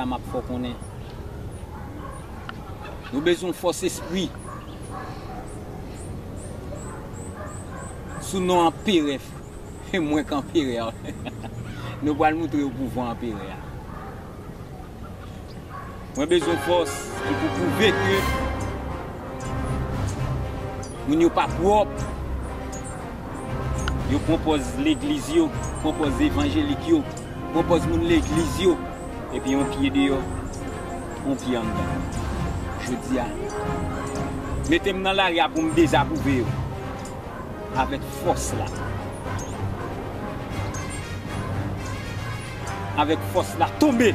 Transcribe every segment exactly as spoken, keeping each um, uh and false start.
a m ap fè w konnen. Nou bezwen fòs espri. Sou non anperè. Mwen k anperè a. Nou pral moutre yo pouvwa anperè a. Mwen bezwen fòs ki pou pwouve ke moun yo pa pwòp. Yo pran pòz legliz yo, pran pòz evanjelik yo, pran pòz moun legliz yo, epi yon pye deyò, yon pye anndan. Jodi a, mete m nan lari a pou m dezapwouve yo. Avèk fòs la. Avèk fòs la, tonbe.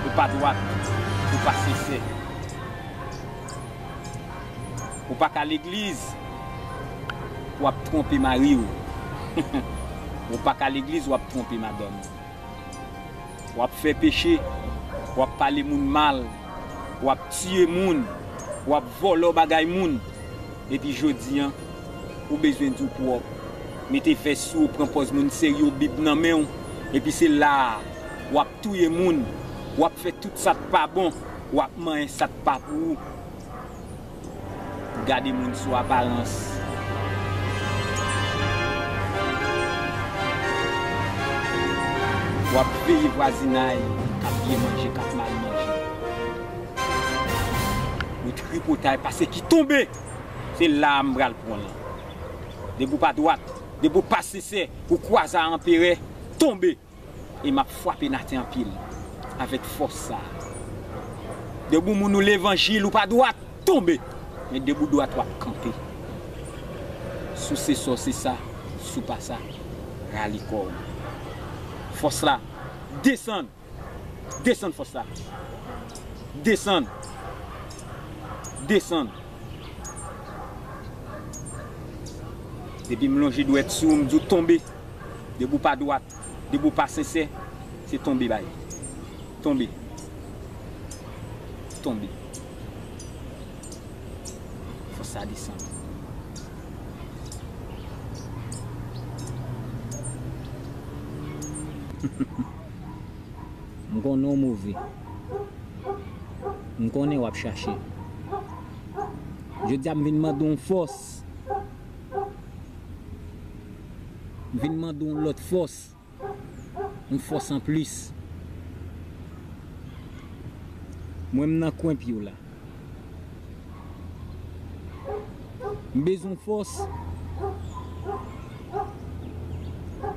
Ou pa dwat, ou pa sensè. Ou pa ka legliz, w ap twonpe mari w. Ou pa ka legliz, w ap twonpe madanm ou. W ap fè peche, w ap pale moun mal, w ap tiye moun, w ap vòlò bagay moun. Epi jodi a, ou bezwen di w pwòp. Mete vès sou ou, pran pòz moun serye, w Bib nan men w. Epi se la a, w ap touye moun, w ap fè tout sa k pa bon, w ap manyen sa k pa pou ou. Gade moun sou aparans. W ap veye vwazinay k ap byen manje, k ap mal manje. Ou tripotay pase ki tonbe. Se la a m pral pran l. Depi w pa dwat, depi w pa sensè, ou kwaze a anperè, tonbe. E m ap frape n atè anpil avèk fòs sa a. Depi w moun ou levanjil, ou pa dwat, tonbe. Men depi w dwat, w ap kanpe. Si w se sa, w se sa. Si w pa sa, rale kò w. Fòs la, desann. Desann fòs la. Desann. Desann. Depi m lonje dwèt sou ou, m di w tonbe. Depi w pa dwat, depi w pa sensè, se tonbe bay. Tonbe. Tonbe. Fòs sa desann. M konnen w move. M konnen w ap chache. Jodi a m vin mande w yon fòs. M vin mande w yon lòt fòs. Yon fòs anplis. Mwen m nan kwen pye w la. M bezwen fòs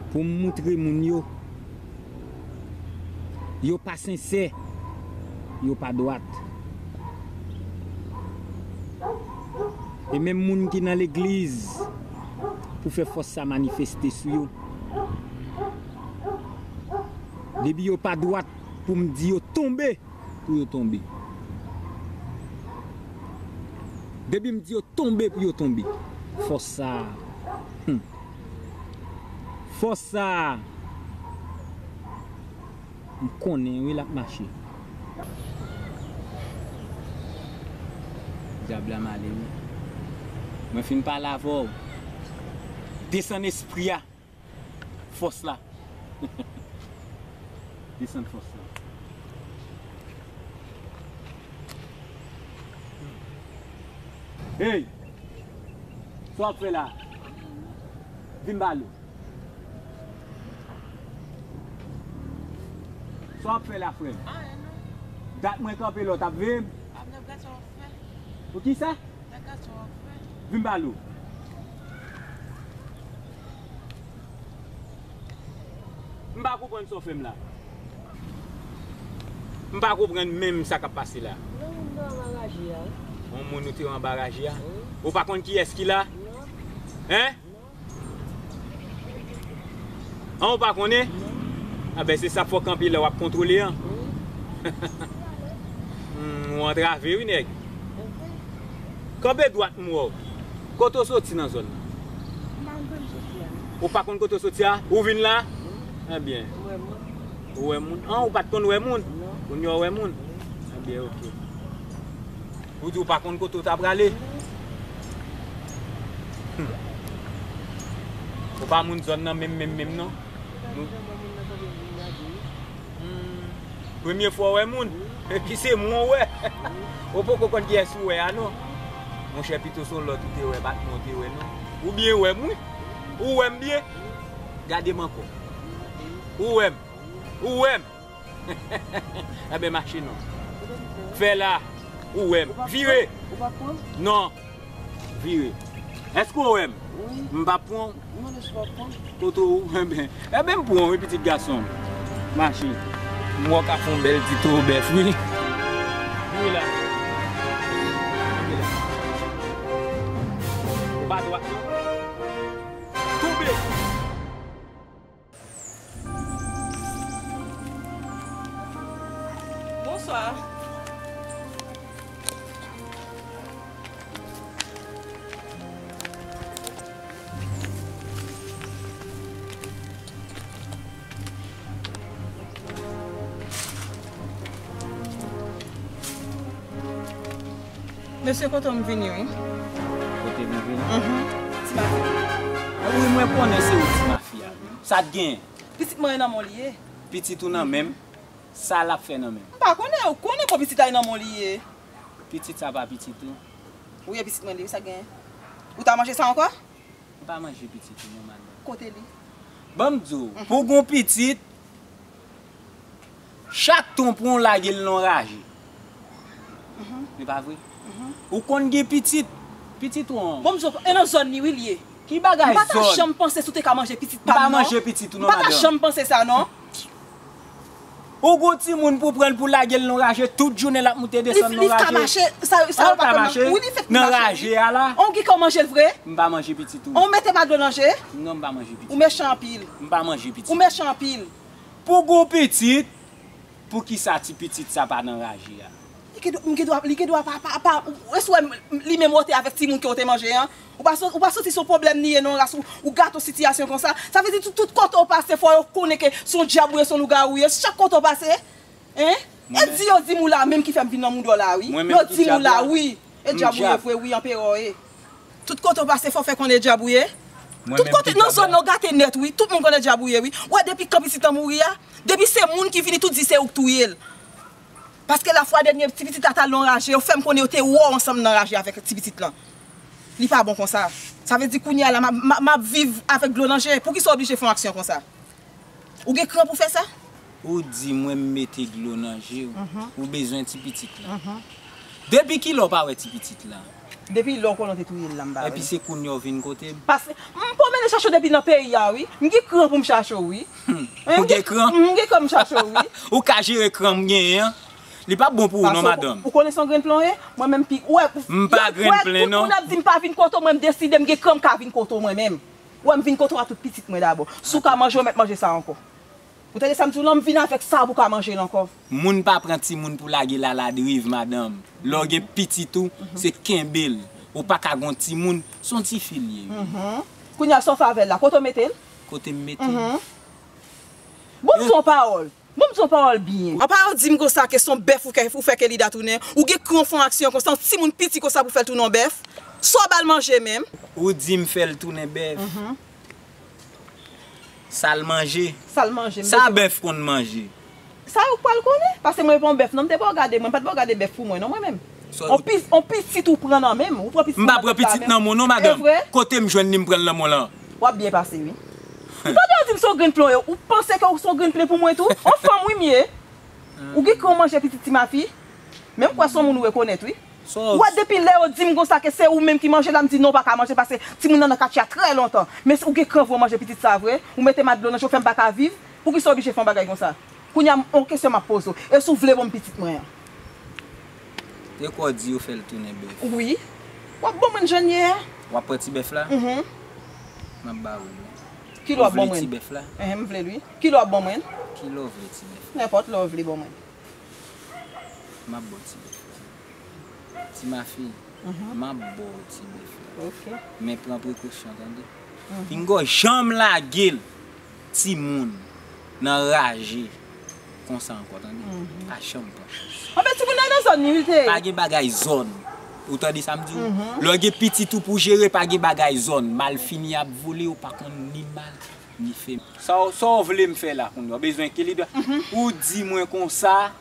pou m moutre moun yo. Yo pa sensè, yo pa dwat. E menm moun ki nan legliz pou fè fòs sa manifeste sou yo. Depi yo pa dwat pou m di yo tonbe, pou yo tonbe. Depi m di yo tonbe, pou yo tonbe. Fòs sa a. Hmm. Fòs sa a. M konnen wi l ap mache. Dyab la male wi. Mwen fin pale avè w. Desann espri a. Fòs la. Desann fòs la. Hey! Sa w ap fè la? Vin pale. Sa w ap fè la, frè m? Anyen non. Dat mwen kanpe la, w t ap veye m? Ap nan gad sa w ap fè. Poukisa? Nan gad sa w ap fè. Vin pale w. M pa konprann sa w fè m la. M pa konprann menm sa k ap pase la. Non, m nan anba raje a. Yon moun ou te anba raje a? Wi. Ou pa konn kiyès ki la? Non. Hein? Non. An, ou pa konnen? Non. Anben, se sa k fè w kanpe la w ap kontwole an. Wi. Hmm, ou antrave wi, nèg. Anfen. Kanpe dwat m wè w. Kote w soti nan zòn nan? M pa konn kote m soti a. Ou pa konn kote w soti a? Ou vin la? Wi. Ebyen. Ou wè moun? Ou wè moun? An, ou pa t konn wè moun? Non. Kounye a w wè moun? Wi. Ebyen, oke. Ou di w pa konn kote w ta prale? Hmm. Ou pa moun zòn nan menm, menm, menm, non? Ou pa moun nan zòn nan, moun nan kanpe vin lage wi. Hmm. Premye fwa w wè moun, epi se mwen w wè. Ou poko konn kiyès ou wè a non. Monchè, pito se yon lòt ou te wè, pa t mwen w te wè non. Ou byen wè m wi. Ou wè m byen. Gade m ankò. Ou wè m. Ou wè m. Enben mache non. Fè la. Ou wè m. Vire. Non. Vire. Èske w wè m? M p ap pran w? Kote w? Enben, enben m pran w wi pitit gason m. Mache. M wè w ka fè yon bèl ti towo bèf wi. Vire la. Vire la. Ou pa dwat non. Tonbe. Bonswa. Mesye, kote w m vini wi? Kote m vini? Mhm. Ti mafi. Wi, mwen konnen se ou ti mafi a wi. Sa t gen? Pitit mwen nan men w li ye. Pitit ou nan men m? Sa l ap fè nan men m? M pa konnen, ou konnen bon pitit la nan men w li ye. Pitit sa pa pitit ou? Wi, e pitit mwen li, wi, sa gen. Ou ta manje sa ankò? M pa manje pitit ou non, madanm. Kote li? Ban m di w, pou gon pitit, chak ton pran w lage l nan raje. Mhm. Se pa vre? Mhm. Ou konn gen pitit, pitit ou an. Bon, m di w, e nan zòn li, wi, li ye. Ki bagay zòn? M pa ta janm panse si w te ka manje pitit pa m, non. M pa manje pitit ou non, madanm. M pa ta janm panse sa, non. Ou gon timoun pou pran l pou lage l nan raje, tout jounen l ap moute desann nan raje. Li, li ka mache, sa, sa yo pa ka mache. Wi, li fèk nan mache, wi. Nan raje a la. Ou gen kè w manje l vre? M pa manje pitit ou. Ou mete m a dlo nan je? Non, m pa manje pitit. Ou mechan anpil. M pa manje pitit. Ou mechan anpil. Pou gon pitit, poukisa ti pitit sa pa nan raje a? Li gen dwa, m gen dwa, li gen dwa pa, pa, pa, ou, èske w wè m, li menm wote avèk timoun ke w te manje an? Ou pa sot-, ou pa soti se yon pwoblèm li ye non, ras ou, ou gate yon sitiyasyon konsa. Sa vle di tout, tout kote w pase, fò yo konnen ke se yon dyab ou ye, se yon lougawou ou ye. Chak kote w pase, en? E di yo di m ou la menm ki fè m vin nan mouda w la, wi. Yo di m ou la, wi. E dyab ou ye vre, wi, anperè w ye. Tout kote w pase, fò w fè konnen dyab ou ye. Tout kote, nan zòn nan, w gate nèt, wi. Tout moun konnen dyab ou ye, wi. Ou wè depi kan pitit lan mouri a, depi se moun ki vini, tout di se ou k touye l. Paske lafwa dènye, ti pitit la t al nan raje, yo fè m konnen yo te wè w ansanm nan raje avèk ti pitit lan. Li pa bon konsa. Sa vle di kounye a la, m ap, m ap, m ap viv avèk dlo nan je. Poukisa w oblije fè yon aksyon konsa? Ou gen kran pou fè sa? Ou di mwen m mete dlo nan je w. Mhm. Ou bezwen ti pitit la. Mhm. Depi kilè w pa wè ti pitit la? Depi lè w konnen w te touye l la, m pa wè l. Epi se kounye a w vin kote m? Paske m pwomennen chache w depi nan peyi a, wi. M gen kran pou m chache w, wi. Hmm. Ou gen kran? M gen kran m chache w, wi. Ou ka jere kran m genyen an? Li p ap bon pou ou non, madanm. Ou konnen se yon grenn plan w ye? Mwen menm pi, ou wè, m pa grenn plan, non. Tout moun ap di m pa vin kote w, mwen m deside m gen kran m ka vin kote w mwen menm. Ou wè m vin kote w a tout pitit mwen dabò. Si w ka manje, w mèt manje sa ankò. Ou tande sa m di w lan, m vin avèk sa pou w ka manje l ankò. Moun pa pran timoun pou lage l aladriv, madanm. Lè w gen pitit ou, se kenbe l. Ou pa ka gon timoun, se yon tifi l ye. Mhm. Kounye a, sa w fè avè l la? Kote w mete l? Kote m mete l? Mhm. Bon, m di w yon pawòl. Bon, m di w yon pawòl byen. Apa w di m konsa ke se yon bèf ou fè, ou fè ke li da tounen? Ou gen kran w fè yon aksyon konsa, yon timoun piti konsa pou fè l tounen yon bèf? Sa w ba l manje menm? Ou di m fè l tounen bèf? Mhm. Sa l manje? Sa l manje, m bezwen. Sa bèf konn manje? Sa ou pral konnen, paske mwen pa yon bèf non, m te ba w gade, mwen pa t ba w gade bèf pou mwen non, mwen menm. On pi-, on pitit ou pran nan men m, ou pran pitit mwen nan men m. M pa pran pitit nan men w non, madanm. E vre? Kote m jwenn li, m pran l nan men w lan? W ap byen pase, wi. M tande w di m se yon grenn plan w ye, ou panse ke w se yon grenn plan pou mwen tou? On fanm, wi, m ye. Ou gen kran w manje pitit ti mafi? Men m kwè se yon moun ou rekonèt, wi. Ou wè, depi lè yo di m konsa ke se ou menm ki manje la, m di non, w pa ka manje, paske timoun nan nan katye a trè lontan. Men ou gen kran pou w manje pitit sa vre? Ou mete m a dlo nan je w, fè m pa ka viv? Poukisa w oblije fè yon bagay konsa? Kounye a, m, yon kesyon m ap poze w. E si w vle ban m pitit mwen an? Te kwè w di yo fè l tounen bèf. Wi. W ap ban mwen jènye a. W ap pran ti bèf la? Mhm. M ap ba ou li. Ki lè w ap ban mwen? Ou vle ti bèf la? Enhen, m vle l, wi. Ki lè w ap ban mwen? Ki lè w vle ti bèf la? Nenpòt lè w vle ban mwen. M ap ba w ti bèf la. Ti mafi, mhm, m ap ba w ti bèf la. Ok. Men pran prekosyon, tande. Mhm. Pinga w janm lage l, timoun, nan raje konsa ankò, tande. Mhm. Pa janm pran chans. Anben, timoun nan nan zòn li, wi, l te ye. Pa gen bagay zòn. Ou tande sa m di w? Mhm. Lè w gen pitit ou pou jere, pa gen bagay zòn. Malfini ap vole, ou pa konn ni mal. Ni fe. Sa w, sa w vle m fè la kounye a? Ou bezwen ekilib? Ou di mwen konsa,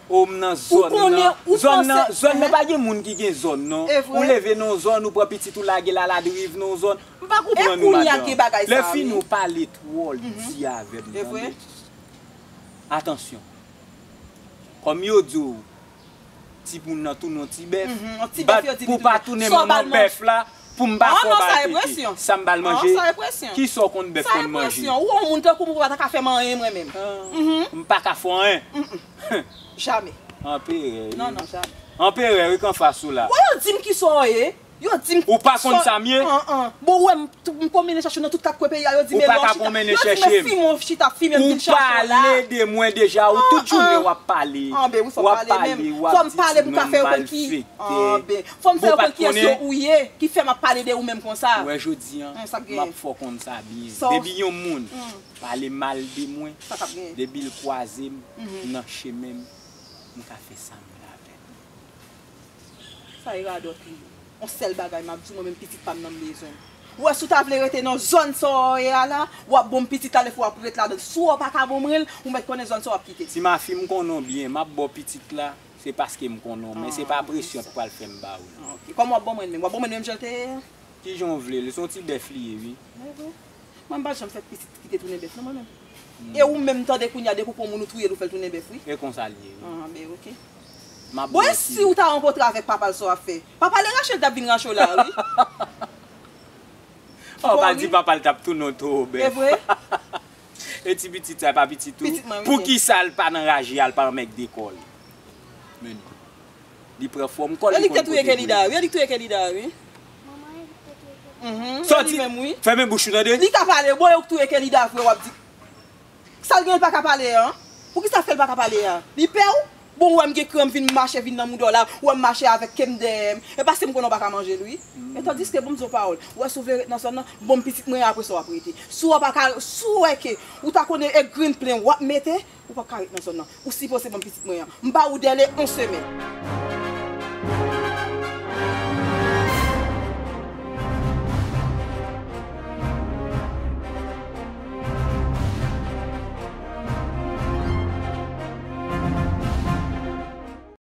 o m nan zòn nan. Zòn nan, zòn nan pa gen moun ki gen zòn non. Ou leve nan yon zòn, ou pran pitit ou lage l aladriv nan yon zòn. M pa konprann ou, madanm. Lè fini ou pale twò, di avè m, tande. Atansyon. Kòm yo di w, timoun nan tounen yon ti bèf. Bat pou pa tounen manman bèf la, pou m pa fè w ba l tete. Sa m ba l manje? Kisa w konn bèf konn manje? Ou yon moun tankou m, ou pa ta ka fè m anyen mwen menm. M pa ka fè w anyen. Jamè. Anperè wi. Non, non, jamè. Anperè wi k anfas ou la. Wè yo di m kisa w ye. Yo di m. Ou pa konn sa m ye? Bon, ou wè m, m konmennen chèche w nan tout kat kwen peyi a, yo di m e lè w chita. Yo di m e fimen w chita, fimen m vin chèche w la. Ou pale de mwen deja, ou tout jounen w ap pale. W ap pale, w ap di ti nonm malfektè. Fò m fè yo konn kiyès yo ou ye, ki fè m ap pale de ou menm konsa. Ou wè jodi a, m ap fè w konn sa byen. Depi yon moun pale mal de mwen, depi l kwaze m nan chemen m, m ka fè sa m vle avè l. Sa e radòt li ye. Yon sèl bagay m ap di w, mwen menm pitit pa m nan m bezwen l. Ou wè si w ta vle rete nan zòn sa w ye a la, w ap ban m pitit la, lè fwa w ap ret ladan l. Si w pa ka ban mwen l, ou mèt konnen zòn sa w ap kite. Ti mafi, m konnen w byen, m ap ba w pitit la, se paske m konnen w, men se pa presyon ki pral fè m ba w l. Ok. Kòman w ap ban mwen l menm? W ap ban mwen l menm jan l te ye a? Kijan w vle l? Se yon ti bèf li ye, wi. Mwen m pa janm fè pitit ki te tounen bèf non mwen menm. E ou menm tande kounye a depi w pran moun ou touye l ou fè l tounen bèf wi. E konsa l ye wi. Ah ben ok. Bon e si ou ta rankontre avèk papa l sa w ap fè? Papa l e rache l t ap vin rache w la wi. Oh pa di papa l t ap tounen w towo bèf. E vre? E ti pitit sa e pa pitit ou? Pitit mwen wi. Poukisa l pa nan raje a l pa anmègde kò l? Men li pran fòm kò l. E li k te touye Kelida wi. E li k touye Kelida wi. Sòti. Fèmen bouch ou tande. Li ka pale bon yo k touye Kelida vre w ap di. Sa l gen l pa ka pale an? Poukisa fè l pa ka pale a? Li pè w? Bon ou wè m gen kran m vin mache vin nan mouda w la, ou wè m mache avèk ke m dèyè m. E paske m konnen w pa ka manje l wi. E tandiske bon m di w pawòl. Ou wè si w vle ret nan zòn nan, bon m pitit mwen apre sa w ap rete. Si w pa ka, si w wè ke ou ta konnen e grenn plen w ap mete, ou p ap ka ret nan zòn nan. Ou sipoze ban m pitit mwen an. M ba ou dèle yon semèn.